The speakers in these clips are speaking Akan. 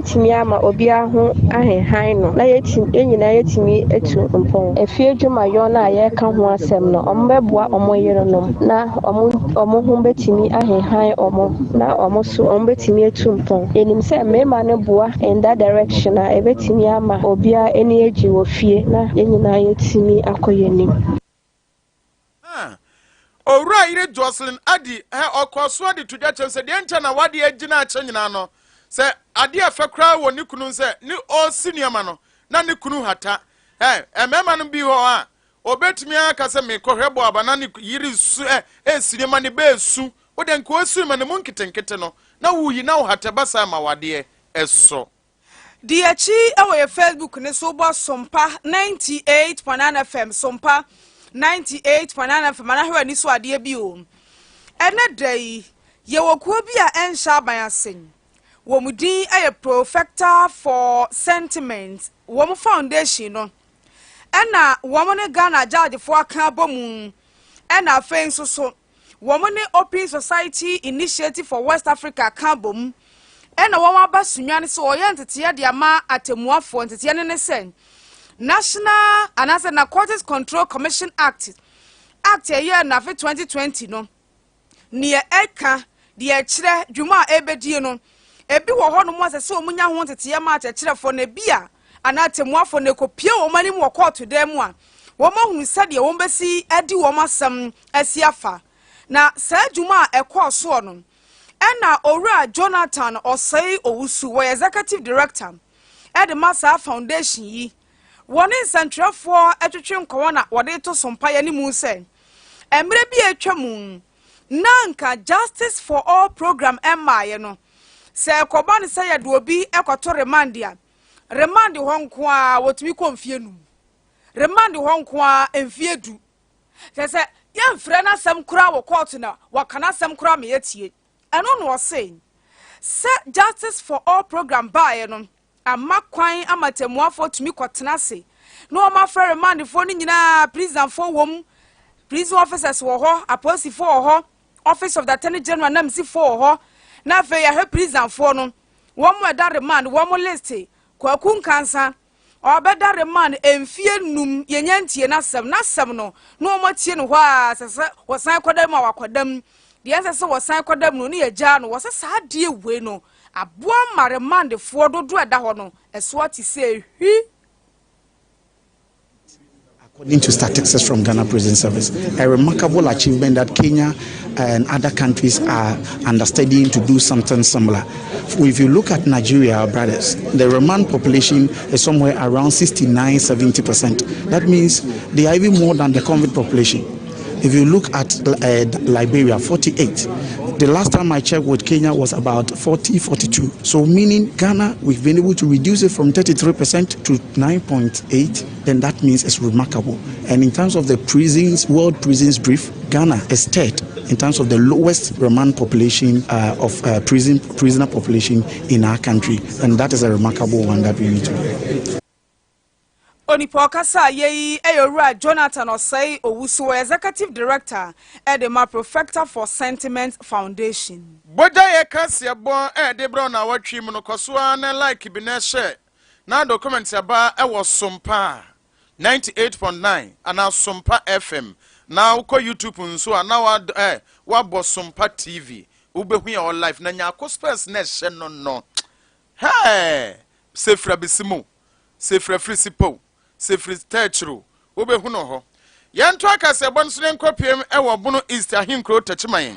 Yɛbɛtumi ama obiara ho ahenhan no na yɛn nyinaa yɛatumi atu mpɔn. Efie adwumayɔ no a yɛreka ho asɛm no, wɔbɛboa wɔn yerenom na wɔn ho bɛtumi ahenhan wɔn na wɔn nso wɔbɛtumi atu mpɔn. Yɛnim sɛ mmarima no boa in that direction a, ɛbɛtumi ama obiara ani agye wɔ fie na yɛn nyinaa yɛatumi akɔ yɛn anim. Owura yere Jocelyn Adi ɛ ɔkɔ so de to dwa kyerɛ sɛ deɛ nkyɛn na wadeɛ agyina akyɛ nyinaa no sɛ adeɛ ɛfɛ koraa wɔ ne kunu sɛ ne ɔresi nneɛma no na ne kunu hata. Ɛ mmarima no bi hɔ a obetumi aka sɛ mekɔhwɛ bɔ aba na ne yere su ɛ esi nneɛma ne bɛɛ su o de nka osu ma ne mu nketenkete no na wuyi na wohata basa ma wadeɛ ɛsɔ. Di akyi wɔ yɛ Facebook ne so, bɔ Sompa 98.9 FM, Sompa 98.9 FM, anahwɛ ani so adeɛ bi o. Ɛnɛ da yi, yɛwɔ kuo bi a ɛnhyɛ aban ase. Wɔn din yɛ Profecta for Sentiment. Wɔn foundation no ɛna wɔn ne Ghana gyaagyefoɔ aka abɔ mu, ɛna afei nso so wɔn ne Open Society Initiative for West Africa ka abɔ mu, ɛna wɔn aba Sunyani sɛ wɔyɛ nteteɛ de ama atemmuafoɔ. Nteteɛ no ne sɛ National anaasɛ Narcotics Control Commission Act ɛyɛ nafe 2020 no, neɛ ɛka deɛ ɛkyerɛ dwuma a ɛbɛdie no, ebi wɔ hɔnom a sɛ sɛ wɔn nya ho nteteɛ ma akyerɛkyerɛfoɔ no ebi a anaa atemmuafoɔ no ekopie wɔn anim wɔ kɔɔto dan mu a, wɔn ahunu sɛdeɛ wɔn bɛsi adi wɔn asɛm asi afa. Na saa dwuma a ɛkɔɔ soɔ no, ɛna Owura Jonathan Ɔsɛe Owusu, wɔyɛ executive director ɛde ma saa foundation yi, wɔne nsɛntwerɛfoɔ atwitwe nkɔmɔ na wɔde to so mpaeɛ ne mu sɛ mmerɛ bi a atwa mu na nka Justice for All program ɛmmaeɛ no, sɛ ɛkɔba no sɛ yɛde obi ɛkɔto remand a, remand hɔ nko a wɔtumi kɔ mfie 5, remand hɔ nko a mfie 10, kyerɛ sɛ yɛmfrɛ n'asɛm koraa wɔ kɔɔto na wɔka n'asɛm koraa ma yɛtie. Ɛno na ɔse sɛ Justice for All program baeɛ no ama kwan ama tɛmmuafoɔ tumi kɔtena ase na wɔn afrɛ remandfoɔ no nyinaa. Prisonfoɔ wɔ mu, prison officers wɔ hɔ, apolisifoɔ wɔ hɔ, Office of the Attorney General namsifoɔ wɔ hɔ, na afei yɛahwɛ prisonfoɔ no wɔn mo ɛda remand, wɔn mo list. Kwaku Nkansa ɔbɛda remand mfie 5, yɛnya ntie n'asɛm. N'asɛm no na wɔn atie no hɔ a, sɛ wɔsan kɔda mu a, wakɔda mu deɛ, ɛnsɛ sɛ wɔsan kɔda mu no ne yɛgyaa no. Wɔsɛ saa adeɛ wei no aboa ma remandfoɔ dodoɔ ɛda hɔ no ɛso ate sɛ hwi. According to statistics from Ghana Prison Service, a remarkable achievement that Kenya and other countries are understudying to do something similar. If you look at Nigeria, our brothers, the remand population is somewhere around 69, 70%. That means they are even more than the convict population. If you look at Liberia, 48. The last time I checked with Kenya was about 40, 42. So meaning Ghana, we've been able to reduce it from 33% to 9.8, then that means it's remarkable. And in terms of the prisons, World Prisons Brief, Ghana is third in terms of the lowest remand population of prison prisoner population in our country. And that is a remarkable one that we need to. Onipa ɔkasa a yɛyi yɛ Owura Jonathan Ɔsɛe Owusu, wɔ executive director ɛde ma Profecta for Sentiment Foundation. Bogya yɛ kaseɛ bɔ ɛde berɛ na wɔtwe mu no, kɔ so ara na like bi na ɛhyɛ na document aba ɛwɔ Sompa 98.9 anaa Sompa FM, na wokɔ YouTube nso a na wabɔ Sompa TV, wobɛhu yɛ wɔ live na Nyako Spurs na ɛhyɛ no hɛɛ sefira bisi mu, sefira firi si pow, sefiri tɛɛkyerɛw, wobɛhu no hɔ. Yɛnto akasɛbɔ no so ne nkɔpiem ɛwɔ Bono East ahenkuro Tɛkyiman.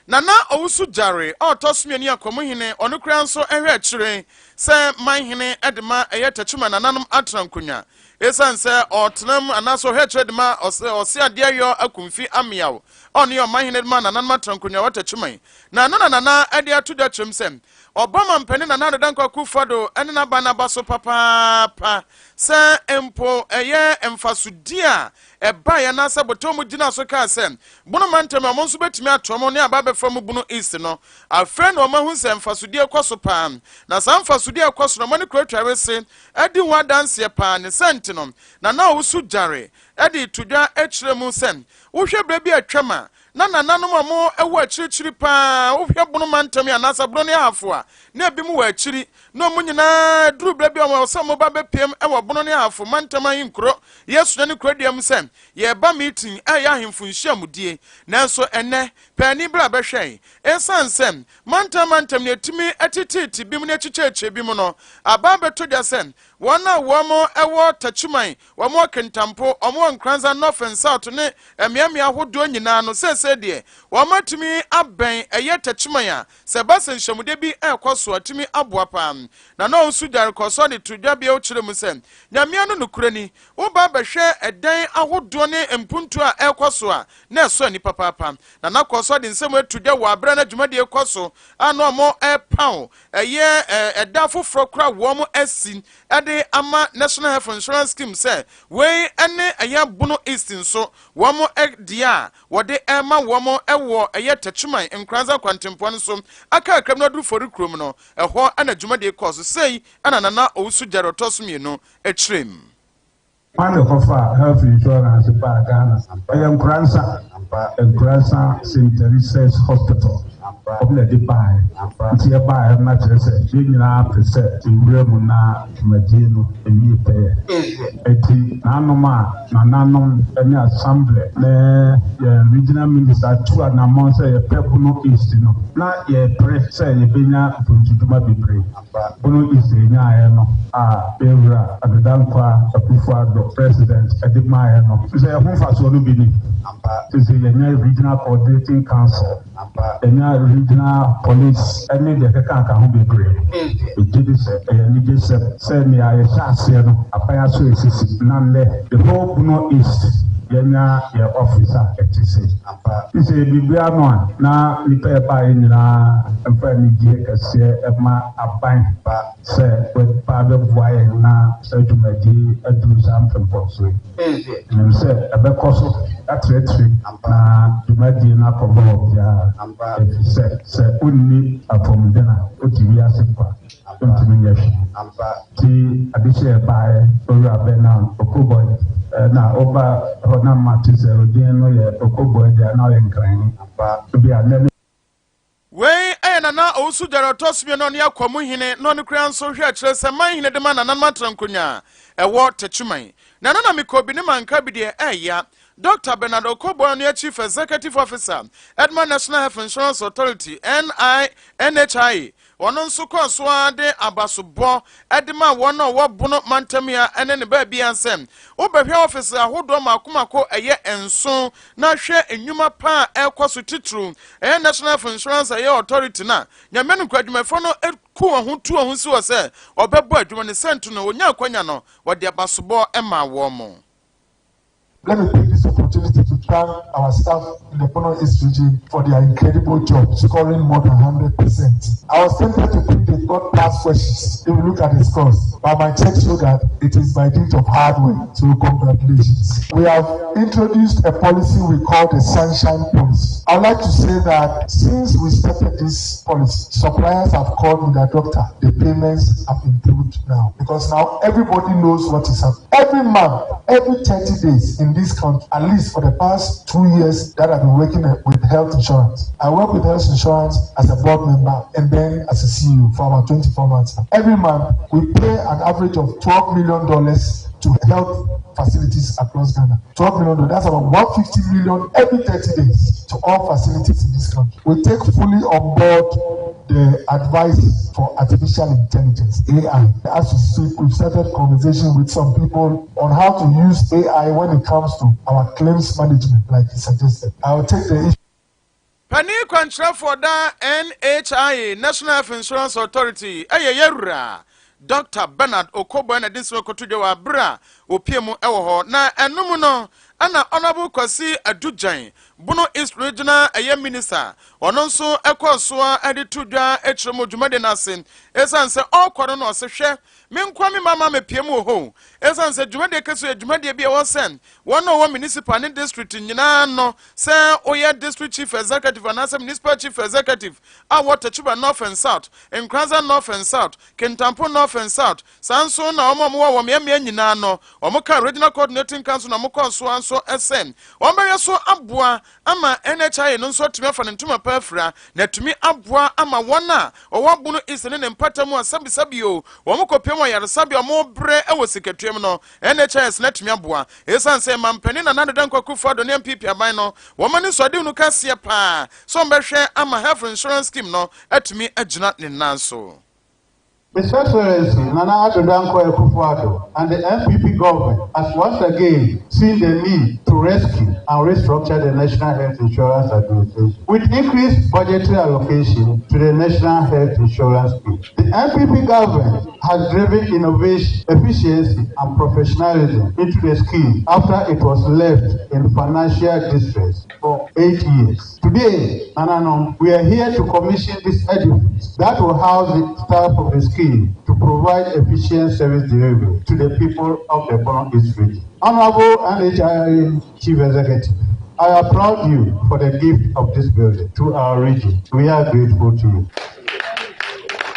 Nana Owusu Gyare a ɔtɔ so mmienu akɔmuhene, ɔno kura nso ɛhwɛ akyire sɛ manhene ɛde ma ɛyɛ Tɛkyiman nananom atena nkonnwa, ɛsiane sɛ ɔtenam anaasɛ ɔhwɛ akyire de ma ɔse adeɛ yɔ akumfi ameaw, ɔno yɛ ɔmanhene de ma nananom atena nkonnwa wɔ Tɛkyiman. Na ɛno na nana ɛde ato dwa kyerɛm sɛ ɔba ma mpanin Nana Addo Dankwa Akufo-Addo ɛne n'aba n'aba so papaapa, sɛ mpo ɛyɛ mfasodi a ɛbaeɛ anaasɛ bɔtɔ mu gyina so kaa sɛ Bono mantam a ɔmo nso bɛtumi atoa mu ne aba abɛfa mu Bono East no, afei na ɔmo ahu sɛ mfasodie kɔ so paa. Na saa mfasodie a ɛkɔ so no, ɔmo ne kuro atware se adi ho adanseɛ paa. Ne sɛ nti no, Nana Owusu Gyare. De to dwa kyerɛ mu sɛ wohwɛ berɛ bi atwam a na nananom a mo wɔ akyirikyiri paa, wohwɛ Bono mantam yi anaasɛ Bono ne Ahafo a, na ebi mu wɔ akyiri, na ɔmo nyinaa duru berɛ bi a wɔwɔ sɛ ɔmo ba bɛpiem wɔ Bono ne Ahafo mantam ayi nkuro yɛsua ne kurodua mu sɛ yɛreba meeting a ɛyɛ ahemfo nhyiamudie. Nanso ɛnɛ paani berɛ a bɛhwɛe, ɛsiane sɛ mantam mantam ne ɛtumi teteete bi mu ne akyikyɛkyɛ bi mu no, aba abɛtɔ dwa sɛ wɔn a wɔn wɔ Takyiman, wɔn wɔ Kintampo, wɔn wɔ Nkoranza North and South ne mmeammea ahodoɔ nyinaa no, seesei deɛ wɔn atumi abɛn ɛyɛ Takyiman a sɛ ɛba sɛ nhyiamudeɛ bi ɛrekɔ so atumi aboa paa. Na na ɔnso dware kɔ so de to dwa bio kyerɛ mu sɛ Nyamea no nokorɛ ni, woba bɛhwɛ ɛdan ahodoɔ ne mpuntuo a ɛrekɔ so a, na ɛsɔ ani papaapa. Na na kɔ so de nsɛm atu dwa wɔ abere a na dwumadie kɔ so a na wɔn ɛrepaw ɛyɛ ɛda foforɔ kora wɔn asi de ama National Health Insurance Scheme sɛ wei ne ɛyɛ Bono East nso wɔn deɛ a wɔde ɛrema wɔn wɔ ɛyɛ Techiman Nkoranza kwantempɔn no so aka akram no aduru Fori kurom no, ɛhɔ na dwumadie kɔɔ so. Sei ɛna Nana Owusu Gyare ɔtɔ so mmienu kyerɛ mu. Hwan na ɛkɔfaa health insurance baa Ghana? Ɛyɛ Nkoransa, Nkoransa St. Teresa's Hospital. Wɔn na ɛde baeɛ. Nti ɛbaeɛ no na kyerɛ sɛ yɛn nyinaa pɛ sɛ yɛwura mu na dwumadie no ɛwie pɛyɛ. Enti nanom a nananom ne Assembly ne yɛn regional minister atu anammɔn sɛ yɛpɛ Bono East no, na yɛrepere sɛ yɛbɛnya mpontudwuma bebree. Bono East nyaeɛ no a yɛn wura Addo Dankwa Akufo-Addo, President, de maeɛ no, sɛ ɛho mfasoɔ no bi ni. Seesei yɛanya Regional Coordinating Council, yɛanya Regional Police ne deɛ ɛkeka ho bebree. Megye di sɛ ɛyɛ anigyesɛm sɛ nea yɛhyɛ aseɛ no, aban aso resisi, na nnɛ the whole Bono East yɛanya yɛn office a ɛte sei. Sɛ yɛbue ano a, na nnipa a ɛbaeɛ nyinaa mfa anigyeɛ kɛseɛ ma aban sɛ wɔba abɛboa yɛn na saa dwumadie yi aduru saa mpempɔnsoɔ yi. Menim sɛ ɛbɛkɔ so atrɛtrɛ na dwumadie no akɔ bɔɔ biara, ɛfiri sɛ sɛ wonni apɔmuden a, wote wiase kwa, wontumi nyɛ hwee. Nti adehyeɛ baeɛ, Owura Bernard Okoboy, na woba hɔ na mate sɛ odin no yɛ Okoboy deɛ a, na ɔyɛ Nkranni. Ebia nnɛ ne. Wei yɛ Nana Owusu Gyare ɔtɔ so mmienu a ɔne Akwamu hene na ɔno koraa nso hwɛ kyerɛ sɛ man hene de ma nananom atena nkonnwa a ɛwɔ Techiman. Na ɛno na mekɔ bi ne manka bi deɛ ɛɛya. Dɔkta Bernard Okoboy a ɔno yɛ Chief Executive Officer de ma National Health Insurance Authority, NI, NHIA, Ɔno nso kɔɔ so ara de abasobɔ de maa wɔn a wɔwɔ Bono mantam ha ne ne baabiara sɛ, Wobɛhwɛ ɔfese ahodoɔ mmaako mmaako ɛyɛ nson na hwɛ nnwuma pa a ɛrekɔ so, titiriw ɛyɛ National Health Insurance ɛyɛ Authority no a Nyame no nkoa adwumayɛfoɔ no ku wɔn ho tu wɔn ho si hɔ sɛ wɔbɛbɔ adwuma no sɛ nto no wɔnya akwanya no wɔde abasobɔ maa wɔn. Let me take this opportunity to thank our staff in the Bono East region for their incredible job, scoring more than 100%. I was tempted to think they got past questions if you look at the scores, but my check showed that it is by dint of hard work. So congratulations. We have introduced a policy we call the Sunshine Policy. I'd like to say that since we started this policy, suppliers have called me that, "Doctor, the payments have improved now," because now everybody knows what is happening. Every month, every 30 days in this country, at least for the past 2 years that I've been working with health insurance. I work with health insurance as a board member and then as a CEO for about 24 months now. Every month, we pay an average of $12 million to health facilities across Ghana. $12 million, that's about 150 million every 30 days to all facilities in this country. We take fully on board the advice for artificial intelligence, AI. As we speak, we've started conversation with some people on how to use AI when it comes to our claims management, like he suggested. I will take the issue. Panin kwankyerɛfoɔ da NHIA, National Health Insurance Authority, ɛyɛ yɛwura Dr Bernard Okoboy na de nsɛm akɔto dwa wɔ abere a opie mu ɛwɔ hɔ na ɛnom no. Ɛna Honourable Kwasi Adu-Gyan, Bono East Regional ɛyɛ Minister, ɔno nso ɛkɔɔ so ara de to dwa kyerɛ mu dwumadie no ase. Ɛsiane sɛ ɔrekɔ no na ɔse hwɛ, me nkoa me mama mepie mu wɔ hɔ o. Ɛsiane sɛ dwumadie kɛseɛ yɛ dwumadie bi a ɛwɔ sɛ wɔn a wɔwɔ municipal ne district nyinaa no, sɛ woyɛ district chief executive anaasɛ municipal chief executive a wɔ Techiman North and South, Nkoranza North and South, Kintampo North and South, Saa nso na wɔn a wɔwɔ wɔ mmeammea nyinaa no, wɔkaa Regional Coordinating Council na wɔkɔɔ so ara nso sɛ wɔbɛhwɛ so aboa ama NHIA no nso atumi afa ne ntoma pa afira na atumi aboa ama wɔn a wɔwɔ Abono East ne ne mpata mu a sɛbisɛbi o, wɔkɔpiem wɔ ayaresabea a wɔrebrɛ wɔ sikatuam no, NHIS no atumi aboa. Esiane sɛ Mampanin Nana Addo Dankwa Akufo-Addo ne NPP aban no, wɔn anisoadehunu kɛseɛ paa sɛ wɔbɛhwɛ ama Health Insurance Scheme no atumi agyina ne nan so. His Excellency Nana Addo Dankwa Akufo-Addo and the NPP government has once again seen the need to rescue and restructure the National Health Insurance Administration with increased budgetary allocation to the National Health Insurance Scheme. The NPP government has driven innovation, efficiency, and professionalism into the scheme after it was left in financial distress for 8 years. Today, Nananom, we are here to commission this edifice that will house the staff of the scheme to provide efficient service delivery to the people of the Bono East region. Honorable NHIA Chief Executive, I applaud you for the gift of this building to our region. We are grateful to you.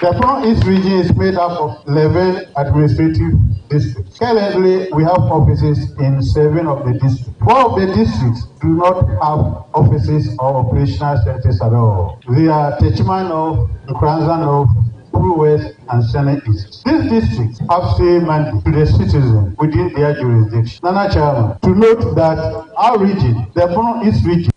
The Bono East region is made up of 11 administrative districts. Currently, we have offices in 7 of the districts. 4 of the districts do not have offices or operational centers at all. They are Techiman North, Nkoranza North, Pru West, and Sene East. These districts have same mandate to the citizens within their jurisdiction. Nana Chairman, to note that our region, the Bono East region,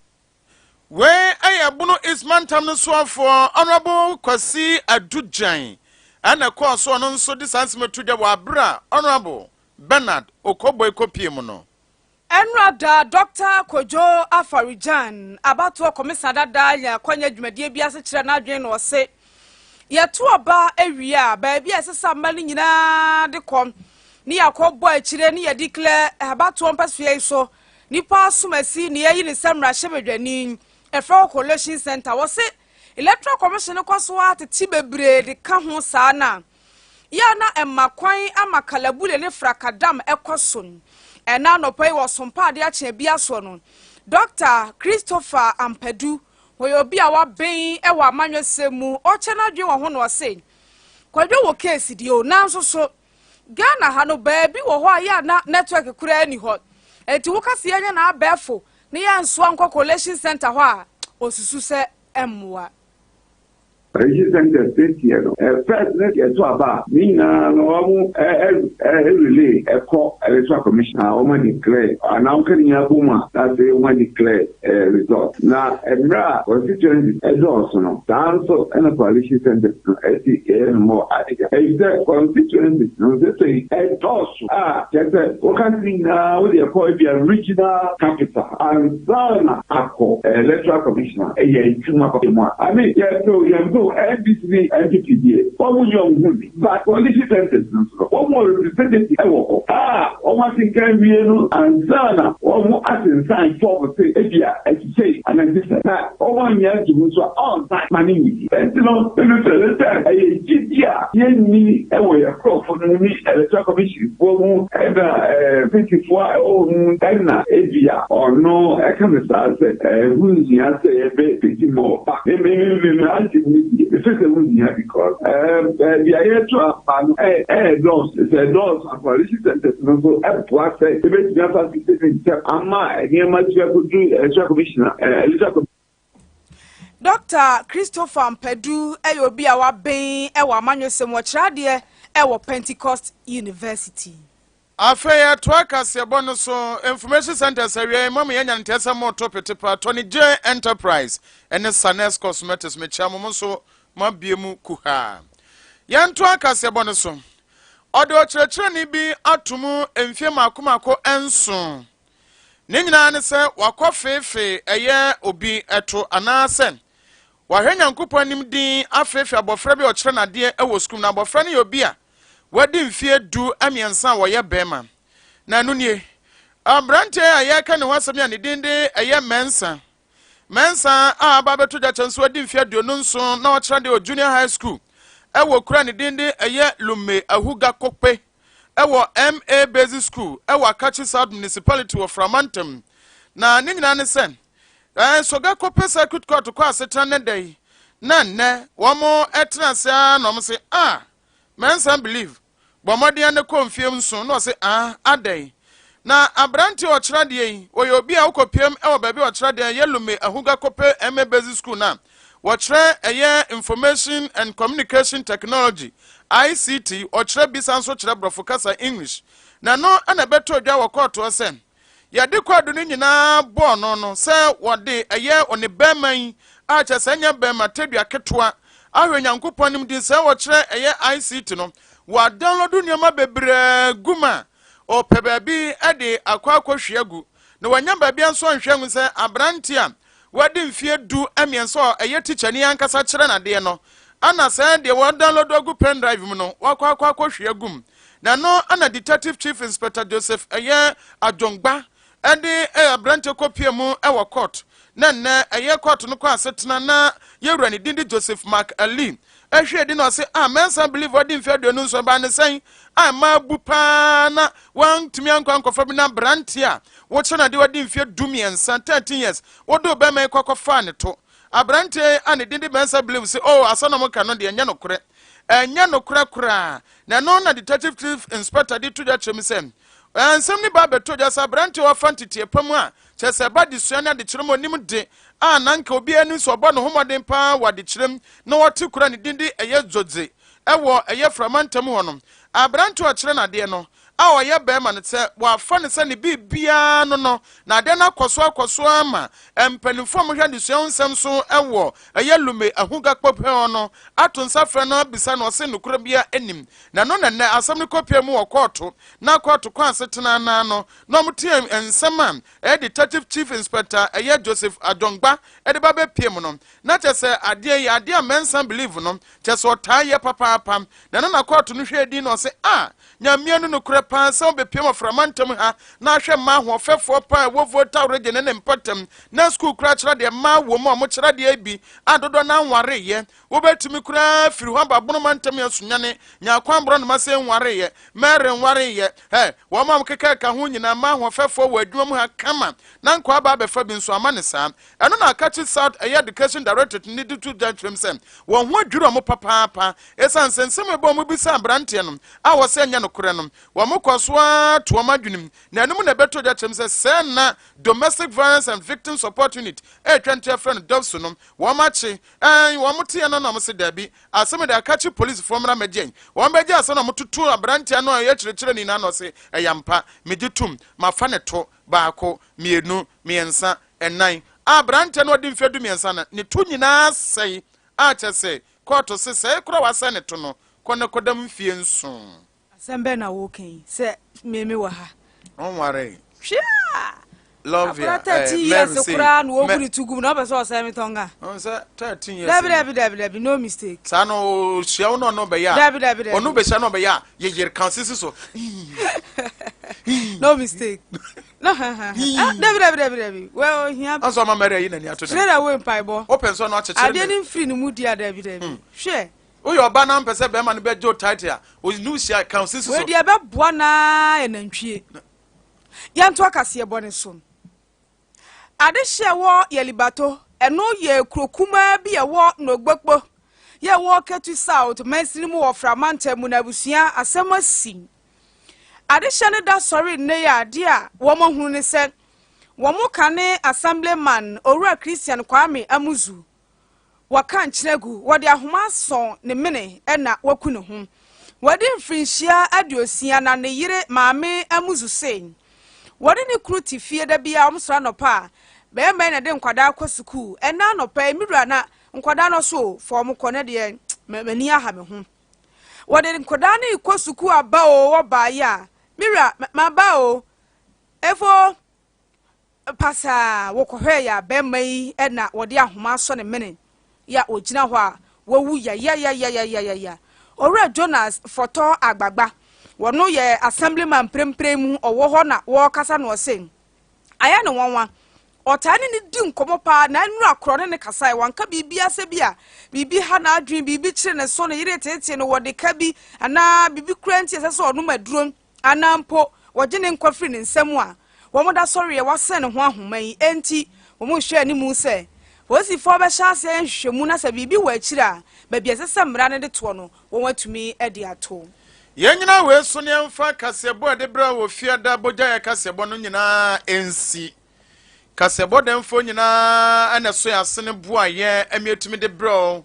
Wei yɛ Bono East Mantam no soafoɔ Honourable Kwasi Adu Gyan ɛna ɛkɔɔ so ɔno nso de saa nsɛm ato dwa wɔ abere a Honourable Bernard Okoboy kɔpie mu no. Ɛnora da Dɔkta Kojo Afari-Gyan, abatoɔ kɔmisa dada nya akwanya dwumadie bi ase kyerɛ n'adwene na ɔse, Yɛto aba wie a, baabi a ɛsɛ sɛ mma no nyinaa de kɔ ne yɛakɔ bɔ akyire ne yɛ declare abatoɔ mpɛsoa yi so nipa asomasi ne yɛyi ne sɛ mmarahyɛbadwani, ɛfrɛ hɔ collation center. Wɔse Electoral Commission no kɔ so ara tete bebree de ka ho saa na yɛ a na ɛma kwan ama kalabule ne frakadam kɔ so. Ɛna anɔpa yi wɔ Sompa ade akye abia soɔ no, Dɔkta Christopher Ampadu, ɔyɛ obi a waben wɔ amanyɔsɛm mu, ɔkyɛ n'adwene wɔ ho na ɔse, Kwadwo wɔ case deɛ o, nanso so Ghana ha no baabi wɔ hɔ a yɛ a na network koraa nni hɔ. Enti woka sɛ yɛnyɛ no abɛɛfo na yɛnsoa nkɔ collation center hɔ a, ɔsusu sɛ ɛmmoa. Collation center seesie no, first ne yɛto aba a, ne nyinaa no wɔn relay ɛkɔ electoral commission a wɔn declare anaa wɔka ne nyinaa bom a na afei wɔn declare result. Na mmerɛ a constituencies ɛdɔɔso no, saa nso na coalition centers no ɛsi yɛyɛ no more adeɛ. Efisɛ constituencies no sesei ɛdɔɔso a kyerɛ sɛ woka ne nyinaa wode ɛkɔ ebia regional capital ansa na akɔ electoral commission a ɛyɛ adwuma papa mu a. I mean yɛpɛ o yɛmpɛ o NDC ne NPP deɛ wɔn nyɛ wɔn ho ni but coalition centers no nso no wɔn wɔ representative ɛwɔ hɔ a wɔn akenkan wie no ansa na wɔn asensan fɔm se ebia ɛte sei anaa ɛte sɛ na wɔn anyɛ anto mu nso a ɔnsan ma ne nyɛ yie. Ɛnti no mefɛle sɛ ɛyɛ gyidi a yɛnni wɔ yɛn nkorɔfo no mu ne Electoral Commission foɔ mu ɛna Fitifoɔ a ɛwɔ hɔ mu ɛna ebia ɔno ɛka no saa sɛ ɛho nhia sɛ yɛbɛ peti mɔ ba. Me me me me adwene mu deɛ mefɛ sɛ ɛho nhia because baabi a yɛto aba no ɛɛdɔɔso sɛ ɛdɔɔso a coalition centers no nso ɛboa sɛ yɛbɛtumi afa sisi ne ntɛm ama nneɛma tumi akɔduru Electoral Commission a Electoral Dɔkta Christopher Ampadu yɛ obi a waben wɔ amanyɔsɛm mu. Ɔkyerɛ adeɛ wɔ Pentecost University. Afei yɛtoa kaseɛbɔ no so. Information Centres awiei mo ama yɛanya nteɛ sɛ moreto pete pa. Tony J Enterprise ne Sanes Cosmetics mekyia mo, mo nso moabue mu kuhaa. Yɛntoa kaseɛbɔ no so. Ɔde ɔkyerɛkyerɛni bi ato mu mfie mmaako mmaako nson. Ne nyinaa ne sɛ wakɔfeefee ɛyɛ obi to anaasɛ wahwɛ Nyankopɔn anim din afeefee abɔfra bi a ɔkyerɛ no adeɛ wɔ sukuu mu. Na abɔfra no yɛ obi a wadi mfeɛ 13 a wɔyɛ bɛrima. Na ɛno nie. Aberanteɛ a yɛreka ne ho asɛm yi a ne din de ɛyɛ Mensah Mensah a aba abɛto dwa kyɛ nso adi mfeɛ 27 na ɔkyerɛ adeɛ wɔ Junior High School ɛwɔ kuro a ne din de ɛyɛ Lume Ahuga Kokpe ɛwɔ MA Basic School ɛwɔ Akatsi South Municipality wɔ Frama ntam. Na ne nyinaa ne sɛ ɛɛ Soga Kope Circuit Court kɔ asetena nnɛ da yi na nnɛ wɔn ɛtena ase ara na wɔn se ah Mensah believe Bɔ mmɔden ara na kɔ mfeɛ nson. Na ɔse, Ah, adɛn? Na aberanteɛ a ɔkyerɛ adeɛ yi, ɔyɛ obi a wokɔpiam wɔ baabi a ɔkyerɛ adeɛ, ɛyɛ Lome Ahuga Kope MA Basic School no a, wɔkyerɛ ɛyɛ Information and Communication Technology, ICT, ɔkyerɛ bi san nso kyerɛ Borɔfo kasa, English. Na ɛno na ɛbɛtɔɔ dwa wɔ kɔɔto hɔ sɛ, Yɛde kwaadu no nyinaa bɔɔ no no sɛ wɔde ɛyɛ ɔne bɛrima yi a kyerɛ sɛ ɛnyɛ bɛrima tadua ketewa ahwɛ Onyankopɔn anim din sɛ wɔkyerɛ ɛyɛ ICT no wɔadownload nneɛma bebree gu mu a ɔpɛ baabi de akɔ akɔhwie agu na wanya baabi nso anhwɛ ahu sɛ aberante a wadi mfeɛ 13 a ɛyɛ tikyani ankasa kyerɛ no adeɛ no ana sɛ deɛ wɔdownload agu pen drive mu no wakɔ akɔ akɔhwie agu mu. Na ɛno ana Detective Chief Inspector Joseph ɛyɛ Adwongba ɛde aberanteɛ kɔpie mu ɛwɔ court. Na nnɛ ɛyɛ court no kɔ asetena na yɛwura ne din de Joseph Mark Ali ɛhwɛ di na ɔse ah Mensah believe ɔde mfeɛ 27 baa ne sɛn a mmaa abu paa na wantumi ankɔ ankɔfa bi na aberanteɛ a wokyerɛ no adeɛ wadi mfeɛ 13, 13 years, wode wo bɛrima yi kɔ kɔfaa ne to. Aberanteɛ a ne din de Mensah believe se oh asɛm na moka no deɛ ɛnyɛ nokorɛ. Ɛnyɛ nokorɛ koraa. Na ɛno na Detective Chief Inspector de to dwa kyerɛ mu sɛ, nsɛm no ba abɛtɔ dwa sɛ aberanteɛ a wafa nteteɛ pa mu a kyerɛ sɛ ɛba adesua ne adekyerɛ mu ɔnim de a na anka obiara nim sɛ ɔbɔ ne ho mmɔden paa wɔ adekyerɛ mu na ɔte kuro a ne din de ɛyɛ Dzodze wɔ ɛyɛ Frama ntam hɔ no. Aberanteɛ a ɔkyerɛ no adeɛ no a ɔyɛ barima no sɛ wɔafa no sɛ ne biribiara no no, na adeɛ no akɔ so akɔ so ara ma mpanimfoɔ a wɔhwɛ adesua ho nsɛm so wɔ ɛyɛ Lome Ahuga Kpɔpɛ hɔ no ato nsa frɛ no abisa no, ɔse nokorɛ biara nnim. Na ɛno na nnɛ asɛm no kɔpia mu wɔ kɔɔto, na kɔɔto kɔ asetena no ara no na wɔteɛ nsɛm a ɛyɛ Detective Chief Inspector ɛyɛ Joseph Adongba de ba bɛpie mu no, na kyerɛ sɛ adeɛ yi adeɛ a Mensah believe no kyerɛ sɛ ɔtaa yɛ papaapa. Na ɛno na kɔɔto no hwɛɛ din na ɔse ah Nyame no nokorɛ paa sɛ wobɛpiem ɔframa ntam ha na ahwɛ mmaa ahoɔfɛfoɔ paa ɛwɔ Volta Region ne ne mpɔtam na sukuu koraa kyerɛ deɛ mmaa wɔ mu a wɔkyerɛ adeɛ bi a dodoɔ no ara nwareeɛ. Wobɛtumi koraa firi hɔ aba Bono mantam yɛ Sunyani, Nyarko Aborɔnoma sɛ nwareeɛ, Mary nwareeɛ, hɛ, wɔn a wɔkeka ka ho nyinaa mmaa ahoɔfɛfoɔ wɔ adwuma mu ha kama na nkoa aba abɛfa bi nso ama ne saa. Ɛno na Akatsi South ɛyɛ Education Directorate no de to dwa kyerɛ mu sɛ wɔn ho adwiri wɔn papaapa esiane sɛ nsɛm a ɛbɔ wɔn bisa aberanteɛ no a wɔsɛ ɛnyɛ nokorɛ no. Wɔn kɔ so ara to wɔn adwenem na ɛno mu na ɛbɛtɔ dwa kyerɛ mu sɛ sɛɛ na Domestic Violence and Victim Support Unit a ɛtwa ntua frɛ no DOVVSU no wɔn akye ɛn wɔn teɛ no na wɔn se daabi asɛm de Akatsi polisifoɔ mmra mmɛgye wɔn bɛgye asɛm na wɔtoto aberanteɛ no a ɔyɛ kyerɛkyerɛni no ano ɔse ɛyɛ ampa megye tom mafa ne to baako mmienu mmiɛnsa ɛnan a aberanteɛ no a ɔdi mfeɛ 13 no ne to nyinaa asɛe a kyerɛ sɛ kɔɔto se sɛe koraa a wasɛe ne to no kɔ na kɔda mu mfeɛ nson. Asɛm bɛn na woreka yi sɛ me me wɔ ha? Ɔnwaree. Hwɛ! Love ya Akwadaa 13 eh, Mary years say koraa na wɔgu mɛ ne to gu mu na ɔpɛ sɛ ɔsɛe me tɔnga. ɔn sɛ 13 years Dabi ni dabi dabi dabi no mistake. saa no ɔhyia wo na ɔno bɛyɛ a Dabi dabi dabi. ɔno bɛhyia na ɔbɛyɛ a yɛyere kan sisi so. No mistake. No ha ha ha. Ah, dabi dabi dabi dabi. Well, ohia. Anso ama Mary ayi n'ani ato dɛn. Straight away mpaebɔ. Wopɛ nso no akyekyere ne. Adeɛ no mfiri ne mu di a dabi dabi. Hmm. Hwɛ. Woyɛ ɔba na mpɛ sɛ bɛrima no bɛgye wo title a, ɔne wo hyia kan sisi so. Wei deɛ ɛbɛboa naa yɛ nantwie. Yɛnto akaseɛ bɔ ne so. Adehye a ɛwɔ Yalibato, ɛno yɛ kuro kumaa bi a ɛwɔ Nogbokpo, yɛ ɛwɔ Ketu South mansini mu wɔ Fra mantam mu na abusua asɛm asi. Adehyɛ no da sɔre nnɛ yi a adeɛ a wɔahunu ne sɛ wɔn kane Assemblyman Owura Christian Kwame Amuzu wɔka nkyene agu, wɔde ahoma asɔn ne mene na waku ne ho. Wadi mfirinhyia 60 na ne yere Maame Amuzu se wɔne ne kunu te fie da biara wɔsɔre anɔpa a bɛrima yi na ɛde nkwadaa kɔ sukuu. Ɛnnɛ anɔpa yi me wura na nkwadaa no so fa wɔn kɔ ne deɛ m'ani aha me ho. Wɔde nkwadaa no rekɔ sukuu aba o, wɔbaeɛ a, me wura, maba o, efo pasaa wɔkɔhwɛɛ yɛ a bɛrima yi na wɔde ahoma asɔ ne mene yɛ a ɔgyina hɔ a wawu yayayayayayaya. Owura Jonas Fɔtɔ Agbagba, Wɔno yɛ assemblyman mprempren mu ɔwɔ hɔ na wɔrekasa na ɔse ayɛ ne nwanwa. Ɔtaa ne ne di nkɔmmɔ paa na nnura korɔ ne ne kasae. Wanka biribi asɛ bi a biribi ha n'adwene, biribi kyerɛ ne so, ne yere tetee no wɔde ka bi anaa biribi kura nti ɛsɛ sɛ ɔnom aduro anaa mpo wɔgye ne nkwa firi ne nsam a wɔn da sɔreɛ wasɛn ne ho ahoma yi. Enti wɔn rehwɛ anim sɛ polisifoɔ bɛhyɛ aseɛ nhwehwɛmu na sɛ biribi wɔ akyire a, baabi a ɛsɛ sɛ mmara no de toɔ no, wɔn atumi de ato. Yɛn nyinaa wei so ne yɛmfa kaseɛbɔ a ɛde berɛ wɔ fiada bogya yɛ kaseɛbɔ no nyinaa nsi. Kaseɛbɔ dɛmfoɔ nyinaa ɛna ɛso yɛ asene boa yɛn ɛmi etumi de berɛ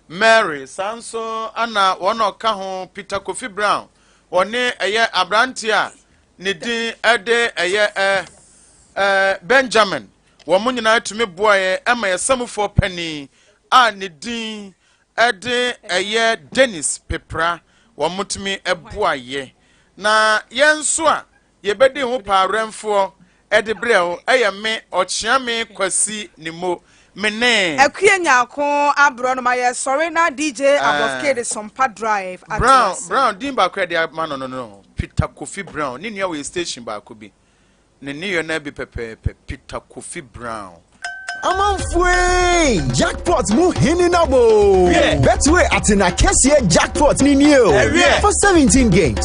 Mary, saa nso ana wɔn a ɔka ho Peter Kofi Brown, wɔne ɛyɛ aberanteɛ a ne din ɛde ɛyɛ ɛ ɛ Benjamin. Wɔn nyinaa tumi boa yɛ ɛma yɛ samufoɔ panin a ne din ɛde ɛyɛ Dennis Pepra, wɔn tumi boa yɛ. Na yɛn nso a yɛbɛdi ho paawerɛmfoɔ ɛde brɛ wo ɛyɛ me Ɔkyeame Kwasi Nimo, me ne Akua Nyako aborɔ no ma yɛsɔre na DJ Abɔfke de Sompa Drive Brown. Brown din baako a yɛde ama no no, Peter Kofi Brown. Ne nua wɔ yɛ station baako bi ne ne yɛ no bi pɛpɛɛpɛ. Peter Kofi Brown. Amanfoe, jackpot mu hene na bo. Betway atena kɛseɛ jackpot ni nie o. For 17 games.